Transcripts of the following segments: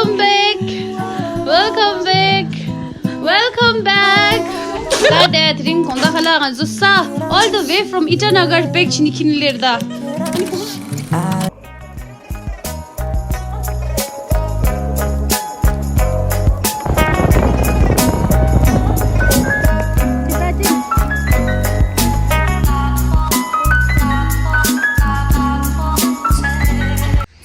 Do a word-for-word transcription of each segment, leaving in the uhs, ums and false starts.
Welcome back. Welcome back. Welcome back. ད་དེ་དེ་རིང་དགོང་དག་ཁ་ལག་ང་ཚོ་ས་all the way from Itanagar back ཕྱིན་ནས་ཁྱིམ་ལེར་ད།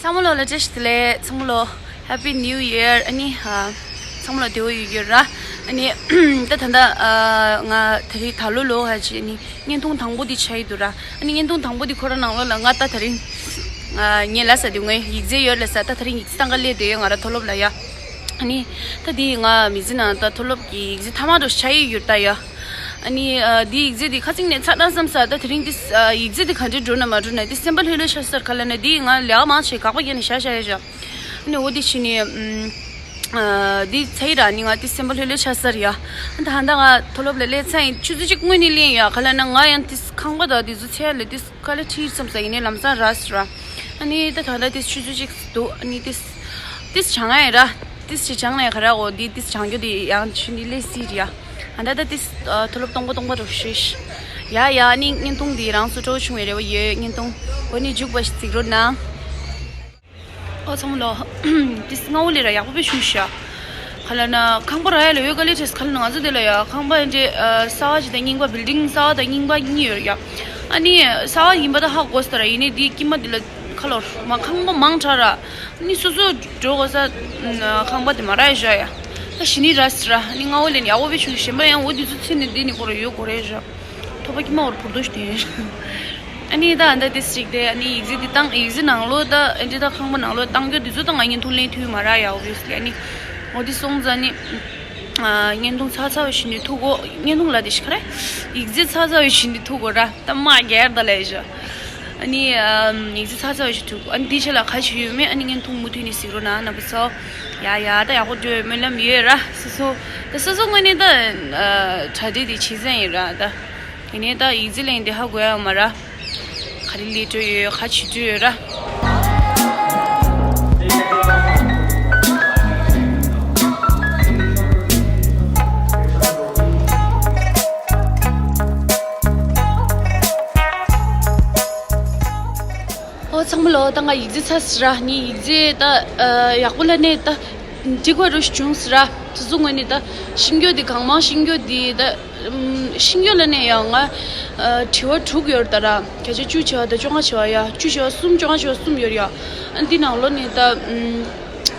ཚང་མ་ལོ་ལ་བཀྲ་ཤིས་བདེ་ལེགས། ཚང་མ་ལོ་Happy New Year། ཨ་ནི་ཨ་ཚང་མ་ལོ་བདེ་པོ་ཡོད་ཡོད་ར། ཨ་ནི་ད་ད་ལྟ་ཨ་ང་ད་རེས་ད་ལོ་ལོ་ཧ་ཅི་ཨ་ནི་བརྙན་ཐུང་དང་པོ་འདི་ཆགས་ཡི་འདུག་ར། ཨ་ནི་བརྙན་ཐུང་དང་པོ་འདི་ཁོ་ར་ནང་ལོགས་ལ་ང་ད་ད་རིང་ཨ་ངས་ལ་ས་འདི་ངའི་ཡིག་ཚད་ཡོད་ལ་ས། ད་ད་རིང་ཡིག་ཚད་བཏང་ག་སླེབས་བསྡད་ཡོད་ང་ར་མཐོ་སློབ་ལ་ཡ། ཨ་ནི་ད་འདི་ང་མི་ཚེ་ནང་ད་མཐོ་སློབ་ཀྱི་ཡིག་ཚད་མཐའ་མ་འགྲོ་ཆགས་ཡི་ཡོད་ད་ཡ། ཨ་ནི་ཨ་འདི་ཡིག་ཚད་འདི་ཁ་སང་ནས་ཚར་ན་བསམ་ས། ད་དེ་རིང་འདི་ཨ་ཡིག་ཚད་འདི་ག་འདྲས་འགྲོ་ན་མ་འགྲོ་ན་འདི་སེམས་པ་ལྷོད་ལྷོད་ཤར་སར་ག་ལ་ན་འདི་ང་ལས་ཀ་མང་ཆེ་དགག་པ་བརྒྱབ་ནས་བཞག་བཞག་ཡ་བཞག་ཨ་ནི་འོ་འདི་ཕྱིན་ནས་ཨ་འདི་ཚར་ཡི་ར། ཨ་ནི་ང་འདི་སེམས་པ་ལྷོད་ལྷོད་ཤར་སར་ཡ། ཨ་ད་ཧ་ད་ང་མཐོ་སློབ་ལ་སླེབས་ཚར་ཡིན། ཆུ་ཚོད་གཅིག་སྔོན་ནས་སླེབས་ཡ། ག་ལ་ན་ང་ཡང་འདི་ཁང་པ་དང་འདི་ཚོ་ཚད་ལ་འདི་དཀའ་ལས་ཁྲིད་བསམ་ས་ཡིན་ནའི་ལམ་སང་ར་སི་ར། ཨ་ནི་ད་ད་ལྟ་ཏིས་ཆུ་ཚོད་གཅིག་འདུག་ཨ་ནི་ཏིས་ཏིས་བྱང་ཡ་ཡིན་ར། ཏིས་ཅི་བྱང་ནས་ག་ར་འོ་འདི་ཏིས་བྱང་རྒྱུ་དེ་ཡང་ཆུ་ནི་ལས་སྲིད་རེད་ཡ། ཨ་ད་ད་ཏིས་མཐོ་སློབ་སྟོང་པ་སྟོང་པ་རུ་ཧྲིཤ། ཡ་ཡ་ཨ་ནི་བརྙན་ཐུང་འདི་རང་སུ་སྤྲོ་བྱུང་བའི་རེ་བ་ཡོད། བརྙན་ཐུང་འོ་ནི་མཇུག་པ་ཞིག་གཟིགས་རོགས་གནང་། ཨོ་ཚང་མ་ལོ། ཏིས་སྔ་བོ་ལས་ར་ཡག་པོ་དཔེ་བྱུང་ཤག་ག་ལ་ན་ཁང་པ་ར་ཡ་ལ་ཡོད་ག་ལེ་ཁྲེས་ག་ལ་ན་ང་ཚོ་དེ་ལ་ཡ་ཁང་པ་འདྲེ་གསར་བ་ཞིག་དང་རྙིང་པ་བིལ་ཌིང་གསར་བ་དང་རྙིང་པ་གཉིས་ཡོད་ཡ། ཨ་ནི་གསར་བ་ཡིན་པ་ད་ཧ་གོ་སྟེ་ར། ཡིན་ནའི་དེའི་དཀྱིལ་མ་དེ་ལ་ཁ་ལོར་མ་ཁང་པ་མང་དྲགས་ར། ཨ་ནི་སོ་སོ་འགྲོ་དགོས་ས་ཁང་པ་དེ་མ་ར་ཡ་བཞག་ཡ། ད་ཞི་ནི་ར་སི་ར་ཨ་ནི་སྔ་བོ་ལས་ནི་ཡག་པོ་དཔེ་བྱུང་། གཞན་པ་ཡང་འོ་དེ་ཚོ་ཚེ་ནི་དེ་ནི་ཁོ་ར་ཡོད་དགོས་རེད་བཞག་ཐོབ་པ་ཀྱི་མ་བར་བུར་དུ་ཞིག་དེ། ཨ་ནི་ད་ཨ་ད་དེ་ཞིག་དེ་ཨ་ནི་ཡིག་ཚད་དེ་བཏང་ཡིག་ཚད་ནང་ལོ་ད་ཨ་འདྲི་ད་ཁང་པ་ནང་ལོ་བཏང་རྒྱུ་དེ་ཚོ་ད་ང་བརྙན་ཐུང་ལེན་ཐུབ་མ་ར་ཡ། ཨོ་བི་ཡ་སི་ལི་ཨ་ནི་འོ་དེ་སོང་ཙང་ནི་ཨ་བརྙན་ཐུང་ཚ་ཚ་བའི་ཞིག་ནི་ཐུག་གོ། བརྙན་ཐུང་ལ་དེ་ཞིག་ག་རེ་ཡིག་ཚད་ཚ་ཚ་བའི་ཞིག་ནི་ཐུག་གོ་ར། ད་མ་རྒྱལ་ད་ལས་བཞག་ཨ་ནི་ཨམ་ཡིག་ཚད་ཚ་ཚ་བའི་ཞིག་ཐུག་ཨ་ནི་དེ་ཆ་ལ་ག་ཞིག་ཡོད་མེད་ཨ་ནི་བརྙན་ཐུང་མུ་མཐུད་ནས་གཟིགས་རོགས་གནང་། རྣམ་པ་ཚོ། ཡ་ཡ་ད་ཡག་པོ་འགྲོ་ཡོད་སྨོན་ལམ་ཡོད་ར། སོ་སོ་ད་སོ་སོ་ངོས་ནས་ད་ཨ་གྲ་སྒྲིག་དེ་བྱེད་ས་ཡིན་ར་ད། དེ་ནས་ད་ཡིག་ཚད་ལེན་དེ་ཧ་གོ་ཡ་མ་ར། ག་རེ་ལས་འགྲོ་ཡོད་ག་བྱེད་འགྲོ་ཡོད་ར། ཨོ་ཚང་མ་ལོ། ད་ང་ཡིག་ཚད་ཚར་སི་ར། ནི་ཡིག་ཚད་ད་ཡག་པོ་ལ་ནས་ད་འགྲིག་པ་རུ་བྱུང་སི་ར། སོ་སོ་ངོས་ནས་ད་ཤིང་རྒྱོ་དེ་གང་མང་ཤིང་རྒྱོ་དེ་ད་ཤིང་རྒྱོ་ལ་ནས་ཡང་ང་དྲི་བ་དྲུག་ཡོད་ད་ར། བརྒྱ་ཆ་བཅུ་བྱས་པ་ད་བཅོ་ལྔ་བྱས་པ་ཡ། བཅུ་བྱས་པ་གསུམ། བཅོ་ལྔ་བྱས་པ་གསུམ་ཡོད་ཡ། ཨ་འདི་ནང་ལོ་ནས་ད་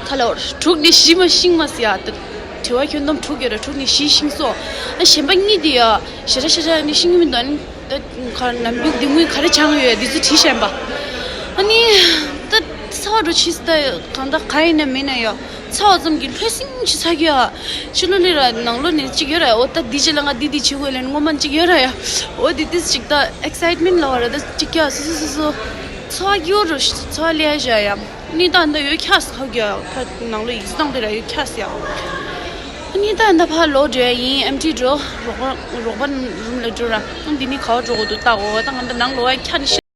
ཁ་ལོ་དྲུག་ནས་བཞི་མ་ཤིང་མ་སི་ཡ། ད་དྲི་བ་ཁྱོན་བསྡོམས་དྲུག་ཡོད་ར། དྲུག་ནས་བཞི་ཤིང་སོ། ཨ་གཞན་པ་གཉིས་དེ་ཡ་ཞེ་དྲག་ཞེ་དྲག་ནི་ཤིང་མི་འདུག་ཨ་ནི། ད་ག་ནམ་རྒྱུན་འདི་དངུལ་ག་རེ་བྱང་ཡོད་འདི་ཚོ་བྲིས་བཞིན་པ། ཨ་ནི་ད་ཚ་བ་འགྲོ་ཕྱིས་ད་གང་ལྟར་ག་ཡིན་ན་མིན་ན་ཡོད་ཚ་བ་ཙམ་གྱིས་ལྷོད་སིང་ཅི་ཚ་གི་ཡ། ཕྱི་ལོ་ལི་ར་ནང་ལོ་ནས་གཅིག་ཡོད་ར། འོ་ད་འདི་ཅི་ལ་ང་འདི་འདི་བྱེད་དགོས་ལན་སྔོན་མ་གཅིག་ཡོད་ར་ཡ། འོ་འདི་འདི་ཅིག་ད་ཨེག་སའིཊ་མེན་ལ་བ་ར་ད་གཅིག་ཡ་སོ་སོ་སོ་སོ་ཚ་བ་གི་འོ་རུ་ཚ་བ་ལི་ཡ་བཞག་ཡ། ནི་ད་འདི་ཡོད་ཁྱ་སི་ཁ་གི་ཡ་ཁ་ནང་ལོ་ཡིག་ཚང་དེ་ར་ཡོད་ཁྱ་སི་ཡ། ཨ་ནི་ད་ད་ཕར་ལོག་འགྲོ་ཡ་ཡིན། ཨེམ་ཊི་འགྲོ། རོགས་པ་རོགས་པ་རུམ་ལ་འགྲོ་ར། ཨ་འདི་ནི་ག་བ་འགྲོ་དགོས་འདུག་ལྟ་གོ། ད་ང་ད་ནང་ལོག་ཡ་ཁྱ་ནི་ཤི།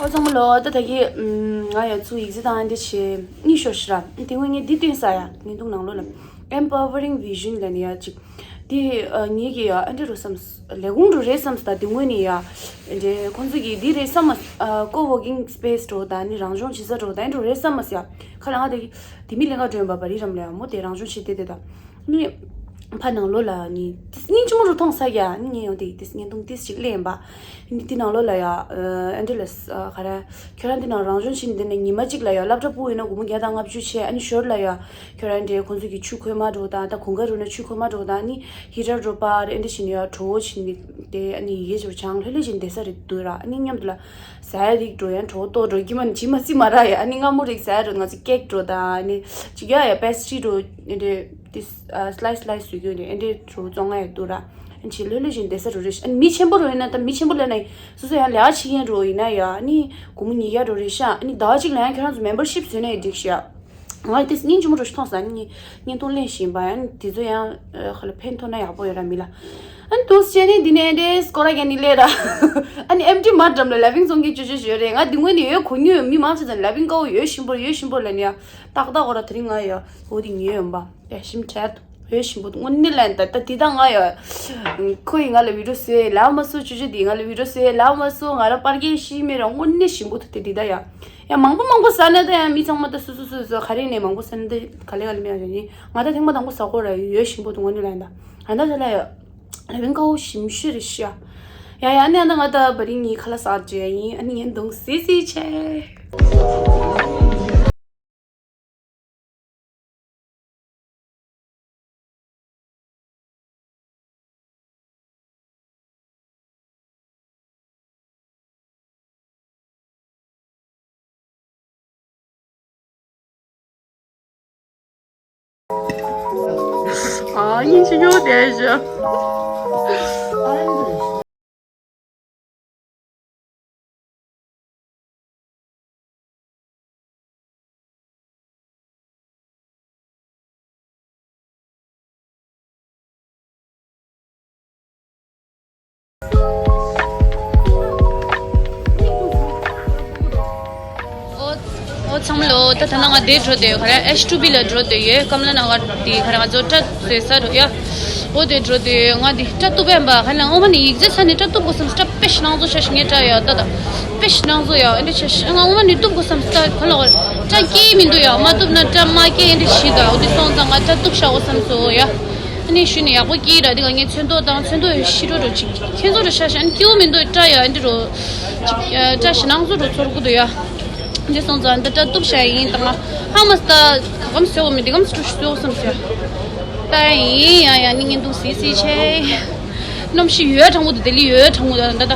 ཨོ་ཚང་མ་ལོ། ད་ད་གི་ང་ཡ་ཚུ་ཡིག་ཚད་དང་འདི་ཆེ་གཉིས་ཤོར་ཤི་ར། དེ་སྔོན་ངས་འདི་བཏོན་ས་ཡ། བརྙན་ཐུང་ནང་ལོ་ལ་Empowering Vision ལ་ནི་ཡ་གཅིག་དེ་ཨ་ངེད་ཀྱི་ཡ་ཨ་འདྲ་རུ་བསམ་ལས་ཁུངས་རུ་རེད་བསམ་སྟ། དེ་སྔོན་ནས་ཡ་འདྲེ་ཁོང་ཚོ་གིས་འདི་རེད་བསམ་མ་ཨ་co-working space འགྲོ་ད་ནི་རང་སྦྱོང་བྱེད་ས་འགྲོ་ད་འདྲ་རུ་རེད་བསམ་མ་སི་ཡ། ཁ་རང་ཨ་དེ་དེ་མི་ལས་ཀ་སྒྲོན་པ་པ་རི་རམ་ལ་ཡ་མོ་དེ་རང་སྦྱོང་བྱེད་དེ་དེ་ད་ནི་ ཕ་ནང་ལོགས་ལ་ནི་ཏིས་སྙིང་རྗེ་མོ་རུ་མཐོང་ས་ཡ། ནི་ངས་ཡོང་དེ་ཏིས་བརྙན་ཐུང་ཏིས་ཅིག་ལེན་པ། ནི་དེ་ནང་ལོགས་ལ་ཡ་ཨ་འདྲི་ལ་ཨ་ག་རེ། ཁྱོད་རང་དེ་ནང་རང་བྱོན་ཕྱིན་དེ་ནས་ཉི་མ་གཅིག་ལ་ཡ་སློབ་གྲྭ་སྤོ་ཡིན་ན་སྒོར་མོ་བརྒྱ་དང་ལྔ་བཅུ་ཆད། ཨ་ནི་ཞོར་ལ་ཡ་ཁྱོད་རང་འདྲེ་ཁོང་ཚོ་གི་ཆུ་ཁོལ་མ་འགྲོ་དང་ད་གོང་ཁ་རུ་ན་ཆུ་ཁོལ་མ་འགྲོ་དང་ནི་ཧི་ཊར་འགྲོ་པ་རེ་འདྲི་བྱིན་ཡ་གྲོ་བོ་བྱིན་དེ་ཨ་ནི་ཡི་གེ་ཅོ་ཆང་ལྷོད་ལྷོད་བྱིན་དེ་ས་རེད་འདུག་ར། ཨ་ནི་མཉམ་དུ་ལ་ཟ་ཡ་རིགས་འགྲོ་ཡ་གྲོ་བོ་ཏོ་འགྲོ་གི་མ་ནི་ཇི་མ་སི་མ་ར་ཡ། ཨ་ནི་སྔ་མོ་རིགས་ཟ་ཡ་འགྲོ་ང་ཚོ་ཀེག་འགྲོ་དང་ཨ་ནི་ཅིག་ཡ་ཡ་པེ་སི་ཊི་རི་འགྲོ་འདྲེ་ཏིས་ཨ་སི་ལའི་སི་སི་ལའི་སི་བཟོས་རྒྱུ་འདྲེ་ཨེ་འདྲེ་གྲོ་བོ་བཙོང་ང་ཡ་འདུག་ར། ཨ་ནི་ལྷོད་ལྷོད་བྱིན་དེ་ས་རུ་རེ་ཤ། ཨ་ནི་མི་ཆེན་པོ་རུ་ཡིན་ན་ད་མི་ཆེན་པོ་ལ་ན་སོ་སོ་ཡང་ལས་ཀ་བྱེད་མཁན་རུ་ཡིན་ན་ཡ་ཨ་ནི་སྒོར་མོ་ཉིས་བརྒྱ་རུ་རེ་ཤ། ཨ་ནི་ཟླ་བ་གཅིག་ལ་ཡང་ཁྱོད་རང་ཚོ་མེམ་བར་ཤིབ་བཟོས་ན་ཡང་འགྲིག་ཤག་ང་ལ་དེ་སྙིང་རྗེ་མོ་རུ་ཞིག་མཐོང་ས། ཨ་ནི་བརྙན་ཐུང་ལེན་བཞིན་པ་ཡང་དེ་ཚོ་ཡང་ཁ་ལ་ཕན་ཐོགས་ན་ཡག་པོ་ཡོད་ར་མི་ལ། ཨ་ནི་འདུག་སེ་བྱས་ནས་འདི་ནས་འདྲེ་སྐོར་ར་རྒྱག་ནི་ལས་ར། ཨ་ནི་ཨེམ་ཊི་མར་འགྲམ་ལ་ལ་བིང་བཙོང་མཁན་ཅོ་ཅོ་ཡོད་རེད། ང་འདི་སྔོན་ནས་ཡོད་གོ་མྱོང་ཡོད། མི་མང་ཆེ་ཚོ་ལ་བིང་དཀར་པོ་ཡོད་ཞིམ་པོ་ཡོད་ཞིམ་པོ་ལབ་ནས་ཡ། ཏག་ཏག་འོ་ར་དེ་རིང་ང་ཡོད་འོ་དེ་ཉོས་ཡོད་པ། ཡ་ཞིམ་དྲགས་འདུག་འོད་ཞིམ་པོ་འདུག་དངོས་གནས་ལན་ད་ལྟ་འདི་ད་ང་ཡ། ཁོ་ཡིས་ང་ལ་བི་ཌིའོ་བཟོས་ལབ་མ་སོང་། ཅོ་ཅོ་དེས་ང་ལ་བི་ཌིའོ་བཟོས་ལབ་མ་སོང་། ང་རང་པར་རྒྱག་ཤེས་མེད་ར། དངོས་གནས་ཞིམ་པོ་འདུག་དེ་འདི་ད་ཡ། ཡ་མང་པོ་མང་པོ་ཟ་ན་ད་ཡ་མི་ཚང་མ་ད་སོ་སོ་སོ་སོ་ག་རེ་ནས་མང་པོ་ཟ་ན་ད་ག་ལེ་ག་ལེ་མེད་ཡ་ནི་ང་ད་ཐེངས་མ་དང་པོ་ཟ་གོ་ར། འོད་ཞིམ་པོ་འདུག་དངོས་གནས་ལན་ད། ཨ་ད་ད་ལ་ཡ། ལ་བིང་དཀར་པོ་ཞིམ་ཤོས་རེད་ཤག་ཡ་ཡ་ནི་ཨ་ད་ང་ད་བ་རིང་ངའི་ཁ་ལག་ཟ་བརྗེད་ཡིན། ཨ་ནི་ངས་འདུག་སེ་སེ་བྱས། ཨ་ཡིན་ཅི་ཡོད་དེ་ཞུ། ཨོ་ཨོ་ཚང་མ་ལོ། ད་ད་ན་ང་དེ་འགྲོ་དེ་ག་རེ་ཨེཆ་ཊུ་བི་ལ་འགྲོ་དེ་ཡོད། ཀམ་ལ་ན་གར་དེ་ག་རེ་ང་ཚོ་སྐྲ་བཟོས་ས་རུ་ཡ། ཨོ་དེ་འགྲོ་དེ་ཡོད། ང་དེ་སྐྲ་གཏུབ་པ་ཡིན་པ། ག་ལ་ཨོ་མ་ནི་ཡིག་ཚད་ས་ནས་སྐྲ་གཏུབ་དགོས་བསམ། སྐྲ་དཔེ་ཞེ་ནང་བཟོ་ཤ་ཞིག་ངས་སྐྲ་ཡ་ད་ད་དཔེ་ཞེ་ནང་བཟོ་ཡ་ཨེ་འདྲ་ཤ་ཞིག་ང་ཨོ་མ་ནི་གཏུབ་དགོས་བསམ། སྐྲ་ག་ལ་ག་རེ་སྐྲ་སྐྱེ་མི་འདུག་ཡ། མ་གཏུབ་ན་སྐྲ་མ་སྐྱེ་ཨེ་འདྲ་ཞིག་ད། ཨོ་དེ་སོང་ཙང་ང་སྐྲ་གཏུབ་ཤ་དགོས་བསམ་སོ་ཡ། ཨ་ནི་ཤུ་ནི་ཡག་པོ་སྐྱིད་ར། དེ་ག་ངས་ཚོན་མདོག་དང་ཚོན་མདོག་ཡོད་ཤི་རོ་རོ་ཅིག་ཁྱེད་ཚོ་རོ་ཤ་ཤ་ཨ་ནི་སྐྱིད་པོ་མི་འདུག་སྐྲ་ཡ་ཨ་འདི་རོ་ཅིག་སྐྲ་ཞེ་ནང་བཟོ་རོ་ཚོར་གི་འདུག་ཡ། འདི་སོང་ཙང་འདི་སྐྲ་གཏུབ་བྱ་ཡིན་དང་། ཧ་མ་སྟ་གམ་སེ་བོ་མི་འདི་གམ་སུ་སུ་བསམ་སེ་ད་ཡིན་ཡ་ཡ་ནི་ངན་འདུག་སི་སི་ཆེ། གནམ་གཤིས་ཡོད་དྲང་པོ་འདུག་ལྡི་ལི་ཡོད་དྲང་པོ་འདུག་ད་ད།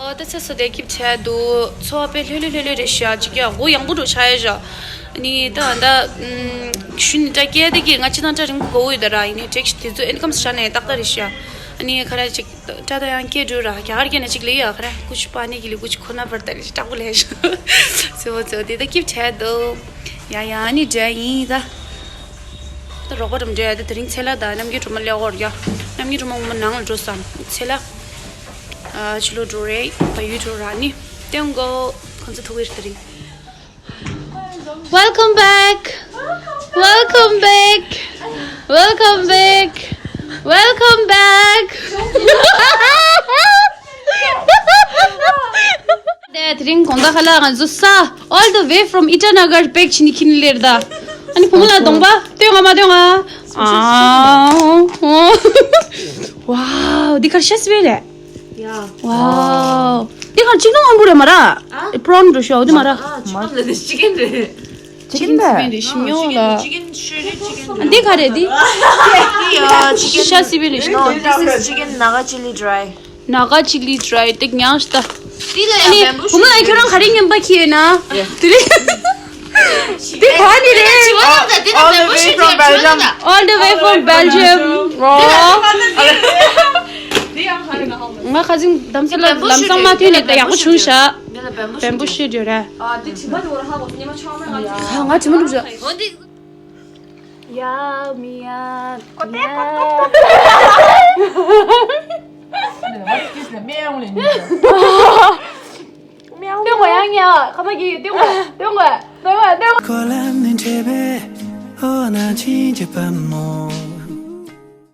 ཨོ་ད་ཚེ་སོ་དེ་སྐྱིད་ཆེ་འདུག་འཚོ་བ་དཔེ་ལྷོད་ལྷོད་ལྷོད་ལྷོད་རེད་ཤག་ཅིག་ཡ་སྒོ་ཡངས་པོ་འགྲོ་ཆགས་ཡ་ཤག་ཨ་ནི་ད་ད་ཤུན་ནི་སྐྲ་སྐྱེ་དེ་གི་ང་ཅི་དང་སྐྲ་རིང་པོ་དགོས་ཡོད་ད་ར། ཡིན་ནའི་དྲེག་ཤི་དེ་ཚོ་ཨེན་ཀམ་སི་ཆ་ནས་ཏག་ཏག་རེད་ཤག་ཨ་ནི་ཁ་ར་ཅིག་སྐྲ་ད་ཡང་སྐྱེ་འགྲོ་ར། རྒྱ་གར་སྐད་ནས་ཅིག་ལས་ཡ་ཁ་ར་ཀུ་ཆུ་པ་ནི་གི་ལི་ཀུ་ཆུ་ཁོ་ན་བར་ད་ལི་ཅིག་སྐྲག་པོ་ལས་ཤག་ཚེ་བོ་ཚེ་བོ་དེ་ད་སྐྱིད་ཆེ་འདུག་ཡ་ཡ་ཨ་ནི་འདྲ་ཡིན་ད། ད་རོགས་པ་རམ་འདྲ་ཡ་ད་དེ་རིང་ཚེ་ལ་ད་རྣམ་རྒྱལ་སྒྲོལ་མ་ལས་འོར་ཡ། རྣམ་རྒྱལ་སྒྲོལ་མ་ངོ་མ་ནང་ལ་འགྲོ་སམ་ཚེ་ལ། ཨ་ཕྱི་ལོགས་འགྲོ་རེད། བལ་ཡུལ་འགྲོ་ར་ནི། སྟོན་གོ་ཁོང་ཚོ་ཐུག་གི་རེད་དེ་རིང་། Welcome back. Welcome back. Welcome back. Welcome back. དེ་དེ་རིང་དགོང་དག་ཁ་ལག་ང་ཚོ་ས། All the way from Itanagar pack ཕྱིན་ནི་ཁྱིན་ལེར་ད། ཨ་ནི་བུ་མོ་ལ་གདོང་པ་སྟོན་ང་མ་སྟོན་ང་། ཨ། Wow འདི་གར་ཤ་སི་བེ་རེད། ཡ། Wow འདི་གར་ཅིག་ནོ་ཨམ་བུ་རེད་མ་ར། ཨ། པྲོན་འགྲོ་ཤོག་འདི་མ་ར། ཨ་ཅིག་ནོ་ལ་འདི་ཅི་ཀན་རེད། ཅི་ཀན་རེད། ཅི་ཀན་རེད་ཤི་མྱོང་ལ། ཅི་ཀན་ཤི་རེད་ཅི་ཀན། འདི་ག་རེད་འདི། ཡ་ཅི་ཀན། ཤ་སི་བེ་རེད་ཤི། No, this is chicken Naga chili dry. Naga chili dry དེ་ཉག་ཤི་ད། དེ་ལ་ཡང་ཨ་ནི་བུ་མོ་ལ་ཁྱོད་རང་ག་རེ་ཉན་པ་ཁྱེད་ན། དེ་རེད། དེ་ག་ནི་རེད། All the way from Belgium. All the way from Belgium. ང་ཁ་སང་དམ་སེ་ལ་ལམ་སང་མ་ཐོན་ནས་ད་ཡག་པོ་བྱུང་ཤག་བེམ་བུ་ཤུ་ཡོད་རེད། ང་དྲི་མ་འདུག་ཤག་ཡ་མི་ཡ། ཡ། སྟོན་གོ་ཡང་ཉལ་ཁ་མ་གི་སྟོན་གོ་སྟོན་གོ་སྟོན་གོ་སྟོན་གོ།